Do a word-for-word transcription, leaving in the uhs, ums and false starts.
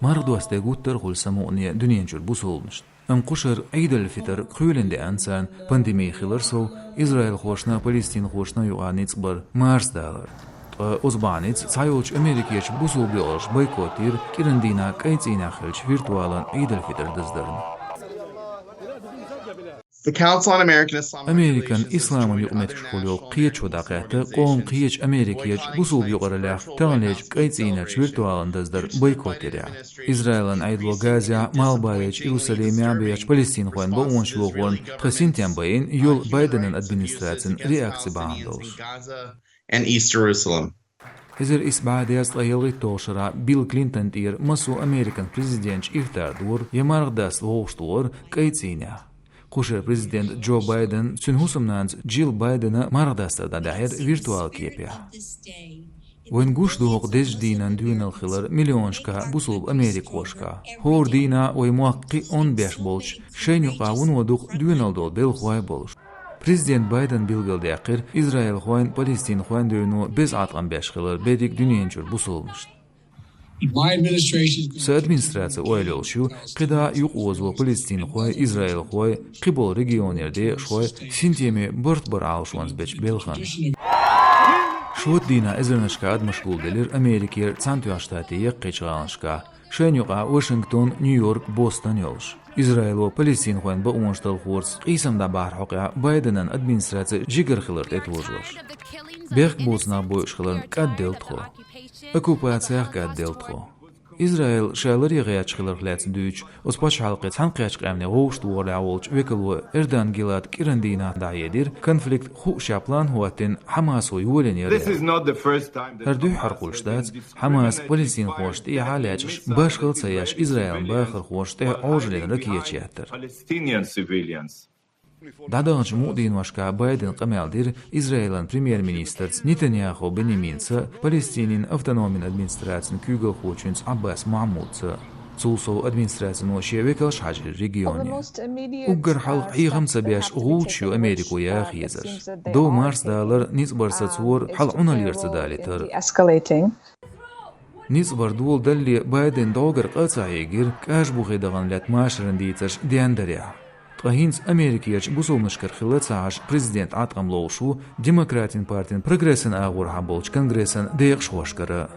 Марха досте гуттар а хуьлу самукъане дуьнен чуьра бусулбанашна. Амма кху шарахь Ӏийдал-Фитр кхоьлина деана царна, пандеми хилар сов, израилхошна а, палестинхошна а юкъахь ницкъ бар марсадалар. Ткъа оцу бахьаница цхьайолчу Америкерчу бусулба юкъараллаша бойкот йира кӀиран дийнахь КӀайн цӀийнехь хиллачу виртуалан Ӏийдал-Фитр даздарна. The Council on American Islam Американ Regulations has исламан joined юкъаметтигашкахула йолу кхеташо дӀакхетта, къоман кхечу Америкерчу бусулба юкъараллех таханлерчу КӀайн цӀийнарчу виртуалан даздар бойкот ярехь. Израилан Ӏедало Газехь, Малхбалерчу Иерусалимехь бехачу палестинхойн бакъонаш лохорна тхан синтем байина йолу Байденан администрацин реакци бахьана долуш. Gaza and East Jerusalem. Эзар исс бӀе дезткъе ялхитталгӀачу шарахь Билл Клинтон тӀера массо а Американ президенташ ифтар дора я марха дас вовшахтохара КӀайн цӀийнехь. Кху шеран президент Джо Байден, цуьнан хӀусамнанас Джилл Байдена марха дастар дӀадаьхьира виртуал кепехь. Вайна гуш ду хӀокху дезачу дийнан доьналла хилар миллионашкахь бусулба америкахошкахь. ХӀора дийнахь вайн мохк кхин а онда беш болчу, шайна юкъахь вуно дукха доьналла долу белхалой болуш. Президент Байдена билгалдаьккхира израилхойн, палестинхойн дуьйно беза Ӏаткъам беш хилар берриг дуьнен чуьра бусулбанашна. My administration is going to Сан администраци ойла йолуш ю, кхидӀа а юкъаозо палестинхой, израилхой, кхиболу регионера декъашхой синтеме барт бар Ӏалашонца бечу белхана. Шота дийнахь эзарнашкахь адамаш гулделира Америкера Цхьаьнатоьхначу Штатийн яккхийчу гӀаланашкахь, шайна юкъахь Вашингтон, Нью-Йорк, Бостон йолуш. Израило палестинхойн бакъонаш талхорца къийсам дӀабахьаран хьокъехь Байденан администраци жигара хилар тӀетожош. Бехк боцу нах бойуш хиларна кӀадделла тхо. Оккупацех кӀадделла тхо. Израил ша ларъян гӀерташ хиларх лаьцна дуьйцуш, оцу пачхьалкхе Цхьаьнакхеттачу Къаьмнийн вовшахтохарехь волчу векало Эрдан Гилада кӀиран дийнахь дӀахьедира, конфликт хууш шен план хӀоттийна Хьамасо йолийна яра. This is not the first time that ХӀара дуьххьара хуьлуш дац, Хьамас палестинхошна тӀехьа а лечкъаш, башхалла ца еш, Израилан бахархошна тӀе Ӏожаллин ракеташ еттар. Palestinian civilians. ДӀадаханчу мукъа дийношкахь Байдена къамел дира Израилан премьер-министрца Нетаньяху Беньяминца а, Палестинин автономин администрацин куьйгалхочуьнца Ӏаббас Махьмудца а. Цул сов администрацино шен векалш хьаьжира регионе. Уггар хьалха хьехам ца беш гӀулчаш ю Америко яха езарш. Дов марсадалар, ницкъ бар сацор, хьал Ӏуналлера ца далийтар. Ницкъ бар дола далале Байден дӀогара къа а ца хьегира, кӀажбухе дахана лаьтта машаран дийцарш дендарехь. Ткъа хӀинца Америкерчу бусулбанашкара хилла ца Ӏаш президент Ӏаткъам ловш ву Демократийн партин прогрессан агӀорхьа болчу конгрессан декъашхошкара.